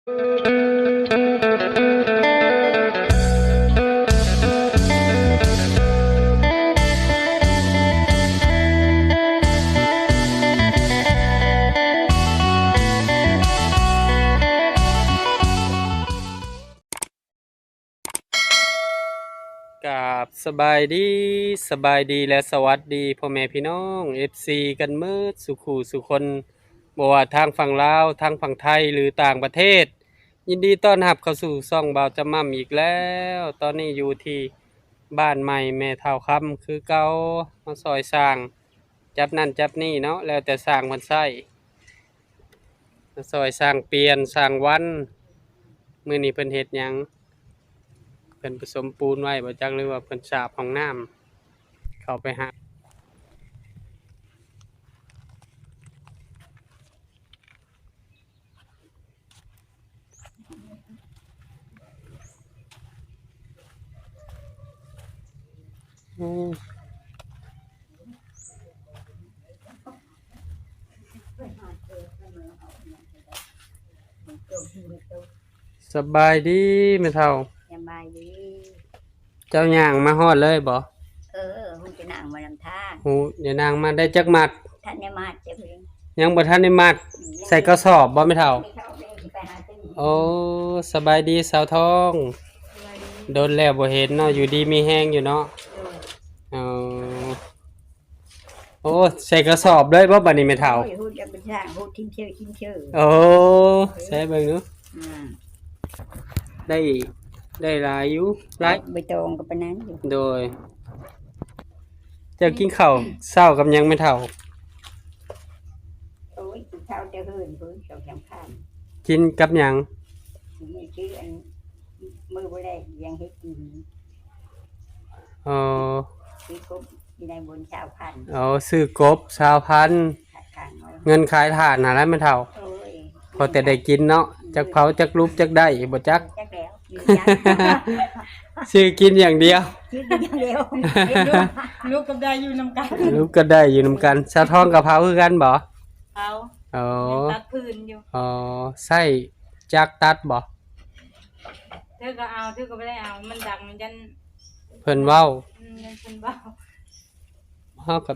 ກາບສະບາຍດີ, ສະບາຍດີ ແລະ ສະຫວັດດີພໍ່ແມ່ພີ່ນ້ອງ ເອັຟຊີ ກັນເໝິດສູ່ຄູ່ສູ່ຄົນ, ບໍ່ວ່າທາງຝັ່ງລາວ, ທາງຝັ່ງໄທ ຫຼື ຕ່າງປະເທດ. ຍິນດີຕ້ອນຮັບເຂົ້າສູ່ຊ່ອງບ່າວຈຳມ່ຳອີກແລ້ວ. ຕອນນີ້ຢູ່ທີ່ບ້ານໃໝ່ແມ່ເຖົ້າຄຳຄືເກົ່າ, ມາຊ່ອຍສ້າງຈັບນັ້ນຈັບນີ້ເນາະ, ແລ້ວແຕ່ຊ່າງເພິ່ນໃຊ້. ມາຊ່ອຍສ້າງປ່ຽນ, ສ້າງວັນ. ມື້ນີ້ເພິ່ນເຮັດຫຍັງ? ເພິ່ນປະສົມປູນໄວ້ບໍ່ຈັກ ຫຼືວ່າເພິ່ນສາບຫ້ອງນ້ຳ? ເຂົ້າໄປຫາ. ສະບາຍດີແມ່ເຖົ້າ. ສະບາຍດີ. ເຈົ້າຍ່າງມາຮອດເລີຍບໍ່? ເອີ ຮູ້ຈະນັ່ງມານຳທາງ. ຮູ້ຈະນັ່ງມາໄດ້ຈັກມັດ? ທັນໄດ້ມັດຈັກເທື່ອ. ຍັງບໍ່ທັນໄດ້ມັດ. ອືມ ໃສ່ກະສອບບໍ່ແມ່ເຖົ້າ? ແມ່ເຖົ້າແມ່ຊິໄປຫາຊື້. ໂອ້ ສະບາຍດີສາວທອງ. ສະບາຍດີ. ດົນແລ້ວບໍ່ເຫັນເນາະ, ຢູ່ດີມີແຮງຢູ່ເນາະ? ໂດຍ. ອໍ ໂອ້ ໃສ່ກະສອບເລີຍບໍ່ບາດນີ້ແມ່ເຖົ້າ? ໂອ້ຍ ຮູ້ຈັກເປັນຊ່າງ ຮູ້ທິ້ງເຊີທິ້ງເຊີ. ໂອ້ ໃສ່ເບິ່ງດູ. ອືມ ໄດ້ ໄດ້ຫຼາຍຢູ່ ຫຼາຍ ໃບຕອງກໍປານນັ້ນຢູ່. ໂດຍ. ເຈົ້າກິນເຂົ້າເຊົ້າກັບຫຍັງແມ່ເຖົ້າ? ໂອ້ຍ ກິນເຊົ້າແຕ່ເຮືອນພຸ້ນ ສອງສາມຄຳ. ກິນກັບຫຍັງ? ນີ້ຄືອັນ ມື້ບໍ່ແລກຍັງເຮັດກິນ. ອໍ ຊື້ກົບຢູ່ໃນບົນຊາວພັນ. ອໍ ຊື້ກົບຊາວພັນ. ເງິນຂາຍຖ່ານຫັ້ນແຫຼະແມ່ເຖົ້າ. ໂອ້ຍ ພໍແຕ່ໄດ້ກິນເນາະ. ອືມ ຈັກເຜົາຈັກຫຼຸບຈັກໄດ້ບໍ່ຈັກ. ຈັກແລ້ວ ຊື້ກິນຢ່າງດຽວ. ຊື້ກິນຢ່າງດຽວ. ຫຼຸບກັບໄດ້ຢູ່ນຳກັນ. ຫຼຸບກັບໄດ້ຢູ່ນຳກັນ. ສາວທອງກໍເຜົາຄືກັນບໍ່? ເຜົາ. ອໍ ຍັງຕັດຟືນຢູ່. ອໍ ໃຊ້ຈັກຕັດບໍ່? ເທື່ອກໍເອົາ ເທື່ອກໍບໍ່ໄດ້ເອົາ ມັນດັງ ມັນຢ້ານເພິ່ນເວົ້າ. ອືມ ຢ້ານເພິ່ນເວົ້າ. ເຮົາກໍ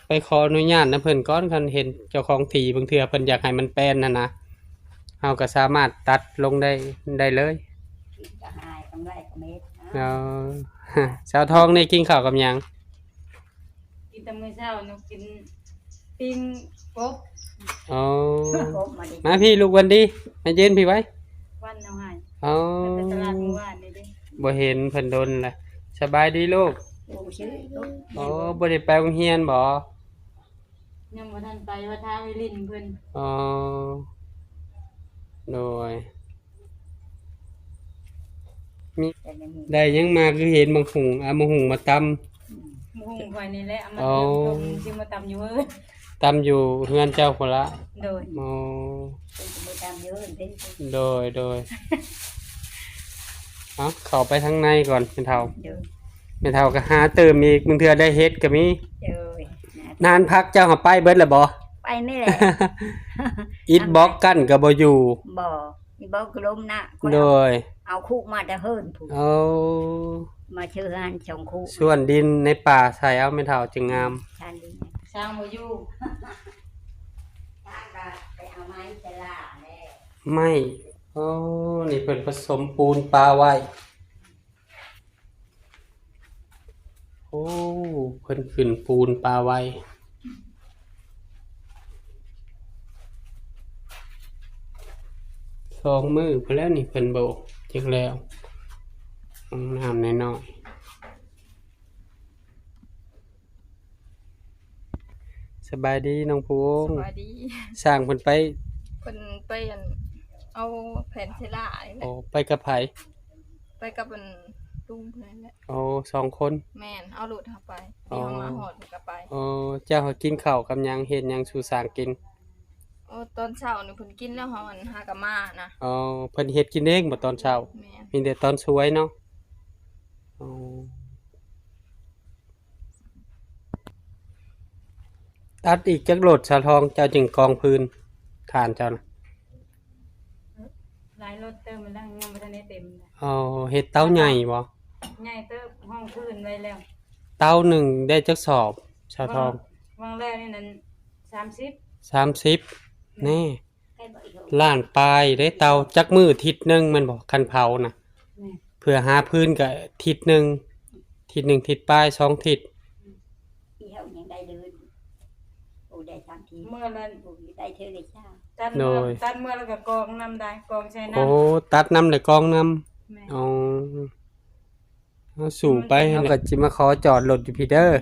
ໄປຂໍອະນຸຍາດນຳເພິ່ນກ່ອນ, ຄັນເຫັນເຈົ້າຂອງທີ່ ບາງເທື່ອເພິ່ນຢາກໃຫ້ມັນແປນຫັ້ນນະ ເຮົາກໍສາມາດຕັດລົງໄດ້ ໄດ້ເລີຍ. ກິນກໍຫາຍ ກຳໄລກໍເມັດ. ອໍ ສາວທອງນີ້ກິນເຂົ້າກັບຫຍັງ? ກິນແຕ່ມື້ເຊົ້ານີ້ກິນປີ້ງກົບ. ອໍ ກົບມາດິ ມາພີ້ລູກວັນດີ ມາຢືນພີ້ໄວ້. ວັນເອົາໃຫ້. ອໍ ໄປຕະຫຼາດມື້ວານນີ້ເດ້ ບໍ່ເຫັນເພິ່ນດົນລະ. ສະບາຍດີລູກ. ໂອ້ ບໍ່ໄດ້ໄປໂຮງຮຽນບໍ? ຍັງບໍ່ທັນໄປ ວ່າຖ້າໄປຫຼິ້ນເພິ່ນ. ອໍ ໂດຍ. ມີ ແຕ່ແມ່ນ ໄດ້ຫຍັງມາ ຄືເຫັນໝາກຫຸ່ງ ເອົາໝາກຫຸ່ງມາຕຳ. ອືມ ໝາກຫຸ່ງຂ້ອຍນີ້ແຫຼະ ເອົາມາ ອໍ ຕົ້ມ ຊິມາຕຳຢູ່ເຮືອນ. ຕຳຢູ່ເຮືອນເຈົ້າພຸ້ນລະ? ໂດຍ. ອໍ ເພິ່ນຊິມາຕຳຢູ່ເຮືອນເພິ່ນ. ໂດຍ ໂດຍ. ເອົາ ເຂົ້າໄປທາງໃນກ່ອນແມ່ເຖົ້າ. ໂດຍ. ແມ່ເຖົ້າກໍຫາຕື່ມອີກ ບາງເທື່ອໄດ້ເຫັດກໍມີ. ໂດຍ. ນານຜັກເຈົ້າຫາໄປເບິດແລ້ວບໍ່? ໄປນີ້ແຫຼະ. ອິດບລັອກກັ້ນກໍບໍ່ຢູ່. ບໍ່. ອີບໍ່ກະລົມນະ. ໂດຍ. ເອົາຄຸມາແຕ່ເຮືອນພຸ້ນ. ໂອ້ ມາເຊີເຮືອນສອງຄູ່. ສ່ວນດິນໃນປ່າໃສ່ເອົາແມ່ເຖົ້າຈຶ່ງງາມ. ຊານດິນ ຊ່າງບໍ່ຢູ່. ຊ່າງກໍໄປເອົາໄມ້ໃສ່ຫຼ້າແລ້ວ. ໄມ້. ໂອ້ ນີ້ເພິ່ນປະສົມປູນປະໄວ້. ໂອ້ ເພິ່ນຂຶ້ນປູນປະໄວ້ ສອງມື້ພຸ້ນແລ້ວນີ້ ເພິ່ນບໍ່ຈັກແລ້ວ ຫ້ອງນ້ຳນ້ອຍໆ. ສະບາຍດີນ້ອງພູວົງ. ສະບາຍດີ. ຊ່າງເພິ່ນໄປ ເພິ່ນໄປອັນ ເອົາແຜ່ນເຊລານີ້ແຫຼະ. ອໍ ໄປກັບໃຜ? ໄປກັບອັນລຸງເພິ່ນນັ້ນແຫຼະ. ອໍ ສອງຄົນ. ແມ່ນ ເອົາລົດເຮົາໄປ. ອໍ ທີ່ເຮົາມາຮອດເພິ່ນກໍໄປ. ອໍ ເຈົ້າຫາກິນເຂົ້າກັບຫຍັງ ເຮັດຫຍັງສູ່ຊ່າງກິນ? ອໍ ຕອນເຊົ້ານີ້ເພິ່ນກິນແລ້ວ ເຮົາອັນຫາກະມານະ. ອໍ ເພິ່ນເຮັດກິນເອງບໍ່ຕອນເຊົ້າ? ແມ່ນ. ມີແຕ່ຕອນສວຍເນາະ. ອໍ ຕັດອີກຈັກໂລດສາວທອງ ເຈົ້າຈຶ່ງກອງຟືນຖ່ານເຈົ້ານະ? ຫຼ ຫຼາຍລົດເຕີບແລ້ວ ຍັງບໍ່ທັນໄດ້ເຕັມ. ອໍ ເຮັດເຕົາໃຫຍ່ບໍ່? ໃຫຍ່ເຕີບ ຮອງພື້ນໄວ້ແລ້ວ. ເຕົາໜຶ່ງໄດ້ຈັກສອບ ສາວທອງ? ຫວ່າງ ຫວ່າງແລ້ວນີ້ນັ້ນ ສາມສິບ ສາມສິບ. ແມ່ນ. ແນ່ ລ້ານປາຍເດ້ເຕົາ. ຈັກມື້ ທິດໜຶ່ງແມ່ນບໍ່ ຄັນເຜົານະ? ແມ່ນ. ເພື່ອຫາຟືນກະທິດໜຶ່ງ ທິດໜຶ່ງ ທິດປາຍ ສອງທິດ. ອືມ ອີເຮົາຍັງໄດ້ເດີນ ໂອ້ ໄດ້ສາມທີ ເມື່ອນັ້ນ ໂອ້ ໄດ້ເທື່ອລະຊາວ. ຕັດເມື່ອ ໂດຍ ຕັດເມື່ອແລ້ວກໍກອງນຳໄດ້ ກອງໃສ່ນຳ. ໂອ້ ຕັດນຳແລ້ວກອງນຳ. ແມ່ນ. ອໍ ເຮົາສູ້ໄປ ເຮົາກໍຊິມາຂໍຈອດລົດຢູ່ພີ້ເດີ. ໂອ້ຍ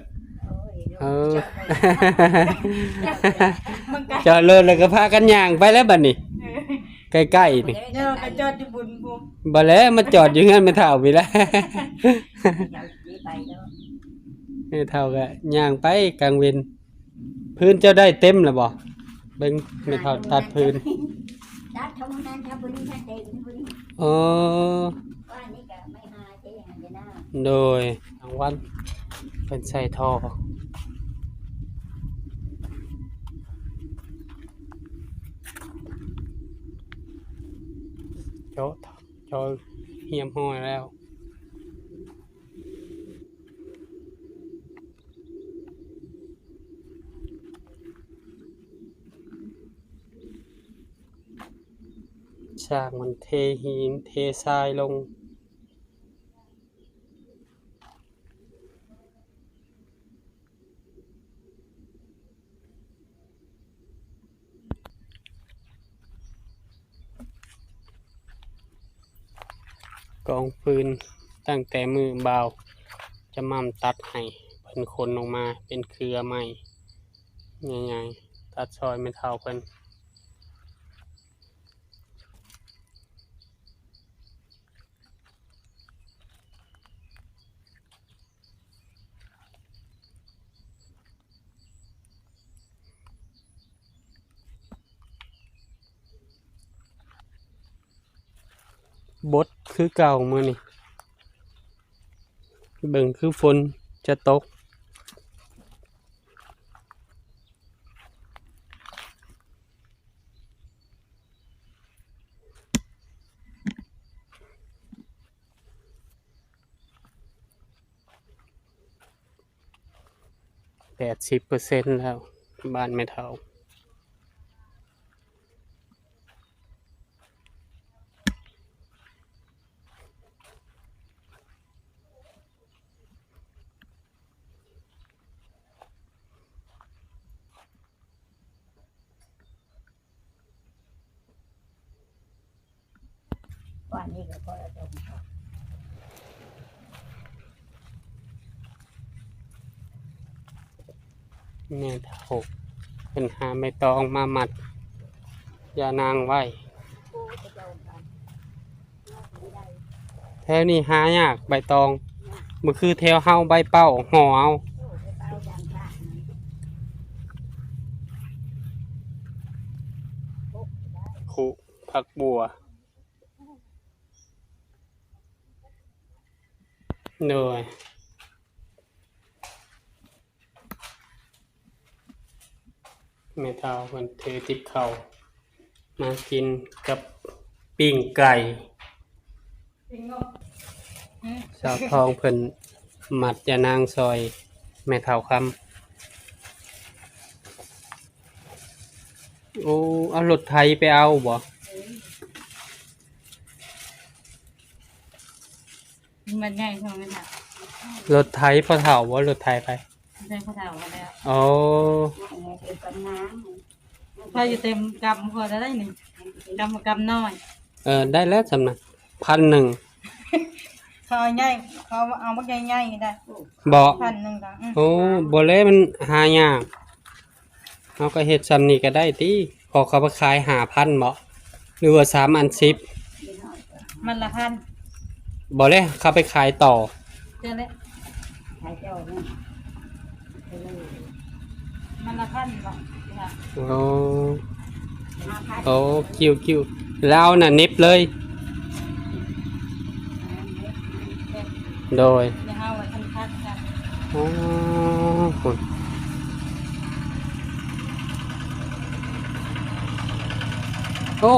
ເອີ ມັນໄກ ຈອດລົດແລ້ວກໍພາກັນຍ່າງໄປແລ້ວບັດນີ້. ເອີ ໃກ້ໆນີ້ ເດີ ກໍຈອດຢູ່ບຸນພຸ້ນ. ບໍ່ແລ້ວ ມາຈອດຢູ່ເຮືອນແມ່ເຖົ້າພີ້ແຫຼະ. ແມ່ເຖົ້າກໍຍ່າງໄປກາງເວັນ. ຟືນເຈົ້າໄດ້ເຕັມແລ້ວບໍ່? ເບິ່ງແມ່ເຖົ້າຕັດຟືນ. ຕັດເທົ່ານັ້ນ ຖ້າບໍ່ໄດ້ເຕັມ ບໍ່ໄດ້. ອໍ ວ່ານີ້ກໍໄມ່ຫາເຈຫັ້ນເດນາ. ໂດຍ ກາງວັນເພິ່ນໃສ່ທໍ່ ເຈາະ ເຈາະຮຽບຮ້ອຍແລ້ວ. ຊ່າງມັນເທຫີນເທຊາຍລົງ. ກອງຟືນຕັ້ງແຕ່ມື້ບ່າວຈະໝ່ຳຕັດໃຫ້ ເພິ່ນຂົນອອກມາເປັນເຄືອໄມ້ໃຫຍ່ໆ ຕັດຊ່ອຍແມ່ເຖົ້າເພິ່ນ. ບົດຄືເກົ່າມື້ນີ້ ເບິ່ງຄືຝົນຈະຕົກ. ແປດສິບເປີເຊັນແລ້ວ ບ້ານແມ່ເຖົ້າ. ແມ່ເຖົ້າເພິ່ນຫາໃບຕອງມາມັດຢານາງໄວ້. ແຖວນີ້ຫາຍາກໃບຕອງ ບໍ່ຄືແຖວເຮົາໃບເປົ້າຫໍ່ເອົາ. ຄຸ ຜັກບົ່ວ. ໂດຍ ແມ່ເຖົ້າເພິ່ນຖືຕິບເຂົ້າມາກິນກັບປີ້ງໄກ່. ສາວທອງເພິ່ນມັດຢານາງຊ່ອຍແມ່ເຖົ້າຄຳ. ໂອ້ ເອົາລົດໄຖໄປເອົາບໍ່? ມັນໃຫຍ່ເທົ່ານັ້ນນະ. ລົດໄຖພໍ່ເຖົ້າບໍ່? ລົດໄຖໃຜ? ໃຊ້ພໍ່ເຖົ້າຫັ້ນແຫຼະ. ໂອ້ ພາຢູ່ເຕັມກຳພໍໄດ້ນີ້ ກຳ ກຳນ້ອຍ. ເອີ ໄດ້ແລ້ວຊ່ຳນະ ພັນໜຶ່ງ. ເຂົາເອົາໃຫຍ່ ເຂົາເອົາບັກໃຫຍ່ໆນີ້ໄດ້. ບໍ່? ພັນໜຶ່ງກໍ ອືມ. ໂອ້ ບໍ່ແລະ ມັນຫາຍາກ. ເຮົາກໍເຮັດຊ່ຳນີ້ກໍໄດ້ຕິ ເພາະເຂົາໄປຂາຍຫ້າພັນບໍ ຫຼືວ່າສາມອັນສິບ? ມັດລະພັນ. ບໍ່ແລະ ເຂົາໄປຂາຍຕໍ່. ຈັ່ງໃດ? ຂາຍຕໍ່ນີ້ ມັດລະພັນບໍ? ໂອ້ ຫ້າພັນ. ໂອ້ ຄິວໆ ແລ້ວເອົານັ້ນເນັບເລີຍ. ໂດຍ ອໍ ໂອ້ ໂອ້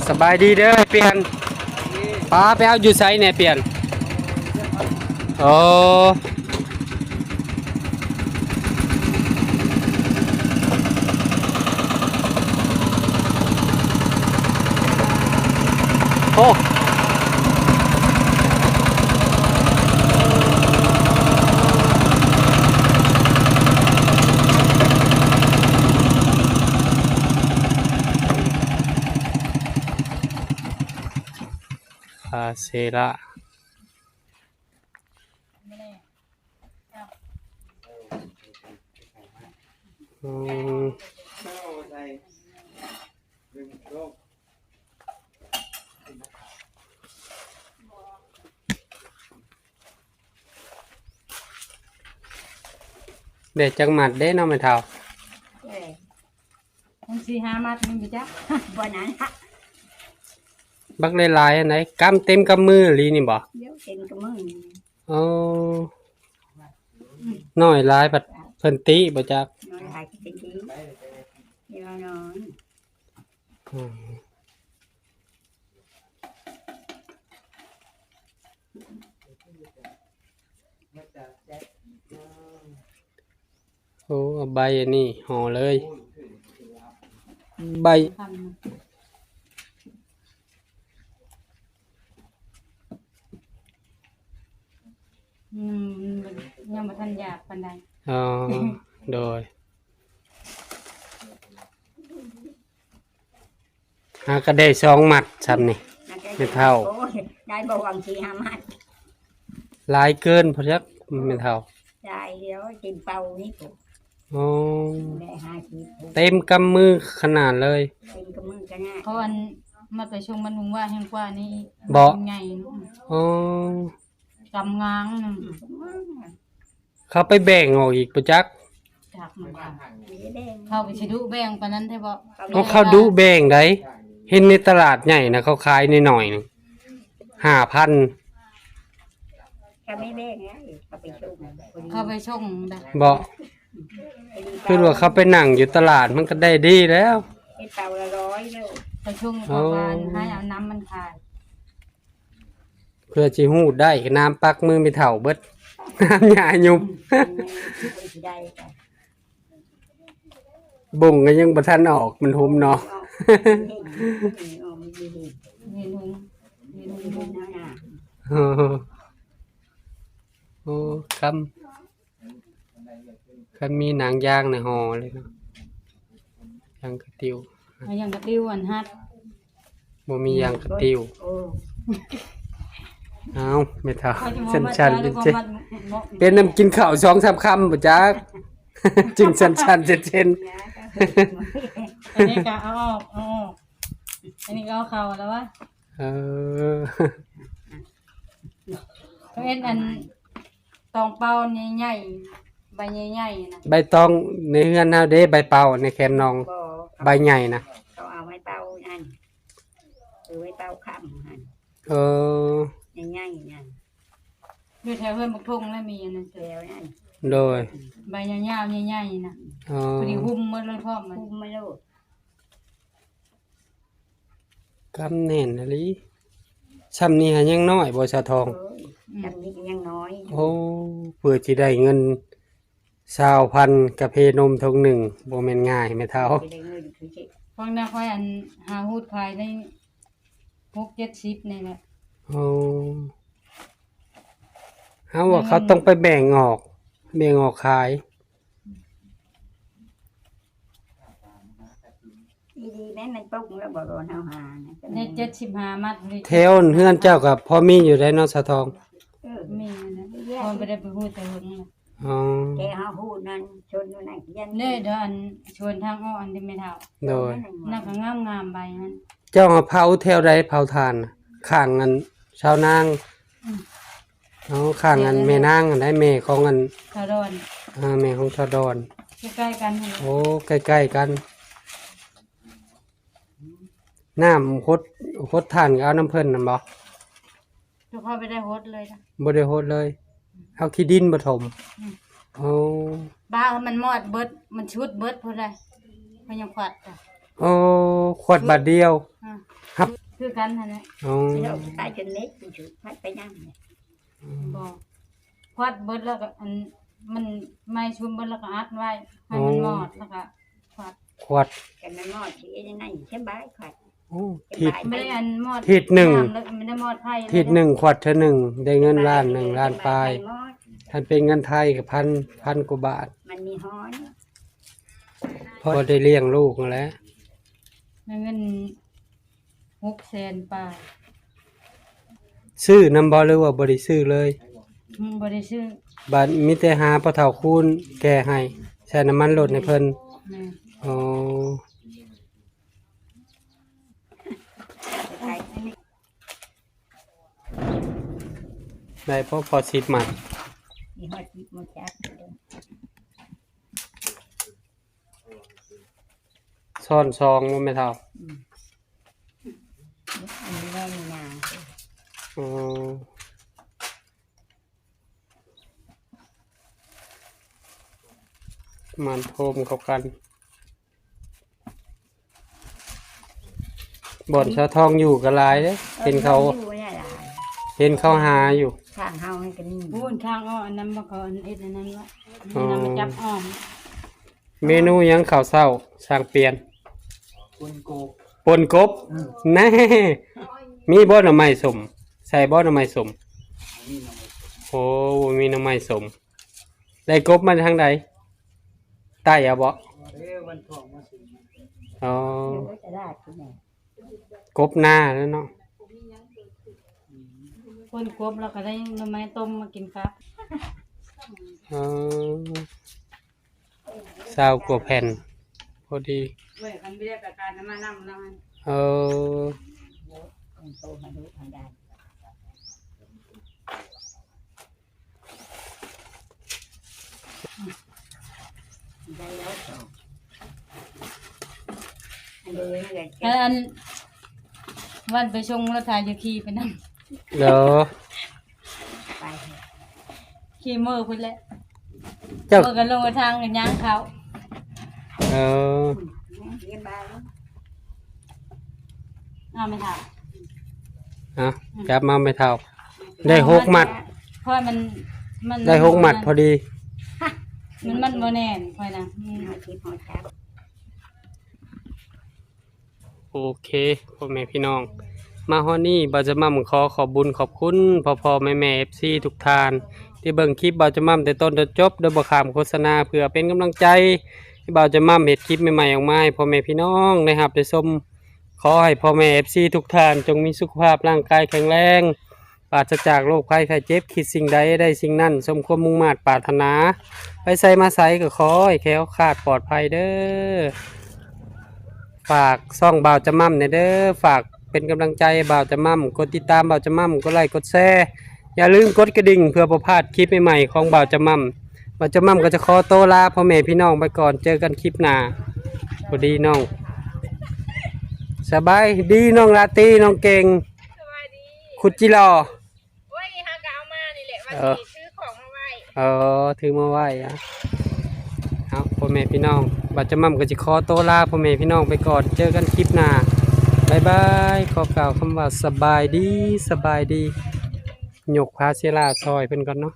ສະບາຍດີເດີ ອ້າຍປ່ຽນ. ປ້າ ໄປເອົາຢູ່ໃສແດ່ ອ້າຍປ່ຽນ? ໂອ້ ໂອ້ ຄາເຊລະ. ອືມ ໄດ້ຈັກມັດເດ້ເນາະ ແມ່ເຖົ້າ? ເອີ ມັນສີ່ຫ້າມັດນີ້ບໍ່ຈັກ ບໍ່ນັ້ນລະ ບັກຫຼາຍໆ ອັນໃດ ກຳເຕັມກຳມືອີ່ຫຼີນີ້ບໍ່? ດຽວເຕັມກຳມືນີ້. ອໍ ນ້ອຍຫຼາຍພັດເພິ່ນຕິບໍ່ຈັກ? ນ້ອຍຫຼາຍເພິ່ນຕິ ດຽວນ້ອຍ. ອືມ ໂອ້ ເອົາໃບອັນນີ້ຫໍ່ເລີຍ ໃບ ອືມ ຍັງບໍ່ທັນຢາກປານໃດ. ອໍ ໂດຍ. ຫາກະໄດ້ສອງມັດຊ່ຳນີ້ ແມ່ເຖົ້າ. ໂອ້ຍ ໄດ້ບໍ່ຫວັງສີ່ຫ້າມັດ ຫຼາຍເກີນພຸ້ນຈັກ ແມ່ເຖົ້າ. ຫຼາຍແລ້ວ ເຕັມເປົານີ້ພຸ້ນ. ອໍ ໄດ້ຫ້າສິບ ເຕັມກຳມືຂະໜາດເລີຍ ເຕັມກຳມືຂະໜາດ. ເຂົາອັນມາໄປຊົງມັນຫຸງວ່າແຮງກວ່ານີ້ ບໍ່ ໃຫຍ່. ອໍ ກຳງາງໜຶ່ງ ເຂົາໄປແບ່ງອອກອີກບໍ່ຈັກ ຈັກນຳເຂົາ ເຂົາກໍຊິດຸແບ່ງປານນັ້ນແທ້ບໍ່? ເຂົາ ເຂົາດຸແບ່ງໃດ ເຫັນໃນຕະຫຼາດໃຫຍ່ນະ ເຂົາຂາຍໜ້ອຍໆໜຶ່ງ ຫ້າພັນ ເຂົາໄປສົ່ງໄດ໋ ບໍ່ ຄືວ່າເຂົາໄປນັ່ງຢູ່ຕະຫຼາດ ມັນກໍໄດ້ດີແລ້ວ ເຮັດເຕົາລະຮ້ອຍໂລ ໄປສົ່ງ ເຂົາວ່າໃຫ້ເອົານ້ຳມັນຂາຍ. ເພື່ອຊິຮູດໄດ້ ນ້ຳປັກມືແມ່ເຖົ້າເບິດ ນ້ຳຍາຍຸບ ບົ້ງກໍຍັງບໍ່ທັນອອກ ມັນຫຸມເນາະ. ໂອ້ ຄຳ ຄັນມີໜັງຢາງໃນຫໍ່ເລີຍເນາະ ຢາງກະຕິວ ເອົາຢາງກະຕິວອັນຮັດ ບໍ່ມີຢາງກະຕິວ. ໂອ້ ເອົາ ແມ່ເຖົ້າ ສັນໆ ເປັນນຳກິນເຂົ້າສອງສາມຄຳບໍ່ຈັກ ຈຶ່ງສັນໆເຊັນໆ. ອັນນີ້ກໍເອົາອອກ ເອົາອອກ ອັນນີ້ກໍເອົາເຂົ້າແລ້ວວະ. ເອີ ເຂົາເຮັດອັນຕອງເປົ່າໃຫຍ່ໆ ໃບໃຫຍ່ໆນະ ໃບຕອງໃນເຮືອນເຮົາເດ້ ໃບເປົ່າໃນແຄມໜອງ ບໍ່ ໃບໃຫຍ່ນະ ເຂົາເອົາໄມ້ເປົ່າອັນ ເອີ ໄມ້ເປົ່າຄຳຫັ້ນ. ເອີ ໃຫຍ່ໆນັ້ນ ຢູ່ແຖວເຮືອນບັກທົງແລ້ວມີອັນນັ້ນ ແຖວນັ້ນ ໂດຍ ໃບຍາວໆໃຫຍ່ໆນະ. ອໍ ພໍດີຫຸ້ມໝົດເລີຍ ພ້ອມມັນຫຸ້ມມາໂລດ. ກຳແໜ້ນອີ່ຫຼີ ຊ່ຳນີ້ຫາຍັງນ້ອຍບໍ່ ສາວທອງ? ໂອ້ຍ ອືມ ຊ່ຳນີ້ກໍຍັງນ້ອຍ. ໂອ້ ເພື່ອຊິໄດ້ເງິນຊາວພັນກະເພນົມຖົງໜຶ່ງ ບໍ່ແມ່ນງ່າຍແມ່ເຖົ້າ ຊິໄດ້ເງິນຄືຊິ ຟັງນະ ຂ້ອຍອັນຫາຮູດຂາຍໄດ້ຫົກເຈັດສິບນີ້ແຫຼະ. ໂອ້ ເຮົາວ່າເຂົາຕ້ອງໄປແບ່ງອອກ ແບ່ງອອກຂາຍ. ດີໆ ແມ່ນມັນຕົກແລ້ວບໍ່ ໂດນເຮົາຫານະ ໄດ້ເຈັດສິບຫ້າມັດນີ້. ແຖວເຮືອນເຈົ້າກໍພໍມີຢູ່ໄດ໋ເນາະ ສາວທອງ? ເອີ ມີນະ ເອີ ບໍ່ໄດ້ໄປຮູດແຕ່ເຫິງ. ອໍ ແຕ່ເຮົາຮູ້ນັ້ນ ຊົນຢູ່ໃນເຮືອນເດ້ ດອນ ຊົນທາງອ້ອນເດ້ແມ່ເຖົ້າ. ໂດຍ ນັ້ນກໍງາມໆ ໃບມັນ. ເຈົ້າເຜົາແຖວໃດ ເຜົາຖ່ານ? ຂ້າງອັນຊາວນາງ. ອືມ ອໍ ຂ້າງອັນແມ່ນາງຫັ້ນໃດ໋ ແມ່ຂອງອັນຊາວດອນ. ເອີ ແມ່ຂອງຊາວດອນ ໃກ້ໆ ກັນຫັ້ນແຫຼະ. ໂອ້ ໃກ້ໆ ກັນ. ນ້ຳຫົດ ຫົດຖ່ານກໍເອົານຳເພິ່ນນັ້ນບໍ່? ເຈົ້າຂ້ອຍບໍ່ໄດ້ຫົດເລີຍນະ ບໍ່ໄດ້ຫົດເລີຍ ເອົາຂີ້ດິນມາຖົມ. ອືມ ໂອ້ ບ້າ ມັນມອດເບິດ ມັນຊຸດເບິດພຸ້ນໃດ໋ ມັນຍັງຂວັດ. ໂອ້ ຂວັດບາດດຽວ. ອືມ ຄັບ ຄືກັນຫັ້ນແຫຼະ. ອໍ ຊິເອົາໄປຈົນເມັດ ມັນຖືກພັດໄປນຳ. ບໍ່ ຄວັດເບິດແລ້ວກໍ ອັນ ມັນໄມ້ຊຸມເບິດແລ້ວກໍອັດໄວ້ ໃຫ້ມັນ ອໍ ມອດ ແລ້ວກໍຄວັດ ຄວັດ ແຕ່ມັນມອດຊິເຮັດຈັ່ງໃດ ສະບາຍຄວັດ. ໂອ້ ທິດ ແມ່ນມອດ ທິດໜຶ່ງ ນ້ຳ ແລ້ວມັນໄດ້ມອດໄຟ ທິດໜຶ່ງຄວັດເທື່ອໜຶ່ງ ໄດ້ເງິນລ້ານໜຶ່ງ ລ້ານປາຍ. ຄັນເປັນເງິນໄທກໍພັນ ພັນກວ່າບາດ ມັນມີຮ້ອນ ພໍໄດ້ລ້ຽງລູກຫັ້ນແຫຼະ. ໄດ້ເງິນຫົກແສນປາຍ. ຊື້ນຳບໍ່ ຫຼືວ່າບໍ່ໄດ້ຊື້ເລີຍ? ອືມ ບໍ່ໄດ້ຊື້. ບາດມີແຕ່ຫາພໍ່ເຖົ້າຄູນແກ່ໃຫ້ ໃສ່ນ້ຳມັນລົດໃຫ້ເພິ່ນ. ແມ່ນ. ອໍ ໄດ້ພໍ ພໍສິບມັດ. ມີຮອດສິບ ບໍ່ຈັກ. ຊ້ອນສອງບໍ່ແມ່ເຖົ້າ? ອືມ ອັນນີ້ແມ່ນນາງ. ອໍ ມັນໂຮມເຂົ້າກັນ. ບ່ອນສາວທອງຢູ່ກໍຫຼາຍເດ້ ເອີ ເຫັນເຂົາ ຢູ່ນີ້ຫຼາຍ ເຫັນເຂົາຫາຢູ່. ທາງເຮົາມັນກໍມີ ພຸ້ນທາງອ້ອມ ອັນນັ້ນບໍ່ ເຂົາເຮັດອັນນັ້ນວ່າ ອໍ ນຳມາຈັບອ້ອມ. ເມນູຫຍັງເຂົ້າເຊົ້າ ຊ່າງປ່ຽນ? ປົ່ນກົບ ປົ່ນກົບ. ອືມ ແນ່ ມີບໍ່ໜໍ່ໄມ້ສົ້ມ? ໃສ່ບໍ່ໜໍ່ໄມ້ສົ້ມ? ບໍ່ມີໜໍ່ໄມ້ສົ້ມ. ໂອ້ ບໍ່ມີໜໍ່ໄມ້ສົ້ມ. ໄດ້ກົບມາທາງໃດ? ໃຕ້ເອົາບໍ່? ເອີ ວັນທອງມາຊື້. ອໍ ຢູ່ໃນຕະຫຼາດພຸ້ນແຫຼະ ກົບນາແລ້ວເນາະ. ອືມ ຝົນກົບແລ້ວກໍໄດ້ໜໍ່ໄມ້ຕົ້ມມາກິນກັບ. ອໍ ຊາວກວ່າແຜ່ນ ພໍດີ. ເອີ ອັນ ອັນ ວັນໄປສົ່ງລົດໄຖ ຈະຂີ່ໄປນຳ. ເດີ ໄປ ຂີ່ເມືອພຸ້ນແຫຼະ. ເຈົ້າ ເມືອກໍລົງໄປທາງ ກໍຍ່າງເຂົ້າ. ເອີ ເອົາແມ່ເຖົ້າ ເອົາ ອືມ ຈັບມາແມ່ເຖົ້າ. ໄດ້ຫົກມັດ ເພາະມັນ ມັນ ໄດ້ຫົກມັດພໍດີ. ມັນ ມັນບໍ່ແໜ້ນຂ້ອຍນະ. ອືມ ໂອເຄ ພໍ່ແມ່ພີ່ນ້ອງ ມາຮອດນີ້ ບ່າວຈະໝ່ຳຂໍຂອບບຸນຂອບຄຸນພໍ່ໆແມ່ໆ ເອັຟຊີ ທຸກທ່ານ ທີ່ເບິ່ງຄລິບບ່າວຈະໝ່ຳແຕ່ຕົ້ນຈົນຈົບ ໂດຍບໍ່ຂ້າມໂຄສະນາ ເພື່ອເປັນກຳລັງໃຈໃຫ້ບ່າວຈະໝ່ຳເຮັດຄລິບໃໝ່ໆອອກມາໃຫ້ພໍ່ແມ່ພີ່ນ້ອງໄດ້ຮັບໄດ້ຊົມ. ຂໍໃຫ້ພໍ່ແມ່ເອັຟຊີທຸກທ່ານ ຈົ່ງມີສຸຂະພາບຮ່າງກາຍແຂງແຮງ ປາສະຈາກໂລກໄພໄຂ້ເຈັບ, ຄິດສິ່ງໃດໄດ້ສິ່ງນັ້ນ ສົມຄວາມມຸ່ງມາດປາດຖະໜາ, ໄປໃສມາໃສກໍຂໍໃຫ້ແຄ້ວຄາດປອດໄພເດີ້. ຝາກຊ່ອງບ່າວຈະໝ່ຳແດ່ເດີ້, ຝາກເປັນກຳລັງໃຈໃຫ້ບ່າວຈະໝ່ຳ, ກົດຕິດຕາມບ່າວຈະໝ່ຳ, ກົດໄລກົດແຊ, ຢ່າລືມກົດກະດິ່ງເພື່ອບໍ່ພາດຄລິບໃໝ່ໆຂອງບ່າວຈະໝ່ຳ. ບ່າວຈະໝ່ຳກໍຈະຂໍໂຕລາພໍ່ແມ່ພີ່ນ້ອງໄປກ່ອນ, ເຈີກັນຄລິບໜ້າ. ສະບາຍດີນ້ອງ, ສະບາຍດີນ້ອງລາຕີ, ນ້ອງເກັ່ງ, ສະບາຍດີ ຄຸດຈິຫຼໍ່. ໂອ້ຍ ເຮົາກໍເອົາມານີ້ແຫຼະ ວ່າ ເອີ ຊິຖືຂອງມາໄວ້. ເອີ ຖືມາໄວ້ອະ. ເອົາ ພໍ່ແມ່ພີ່ນ້ອງ, ບ່າວຈະໝ່ຳກໍຊິຂໍໂຕລາພໍ່ແມ່ພີ່ນ້ອງໄປກ່ອນ, ເຈີກັນຄລິບໜ້າ. ບາຍບາຍ, ຂໍກ່າວຄຳວ່າສະບາຍດີ, ສະບາຍດີ. ຍົກພາເຊລາຊ່ອຍເພິ່ນກ່ອນເນາະ.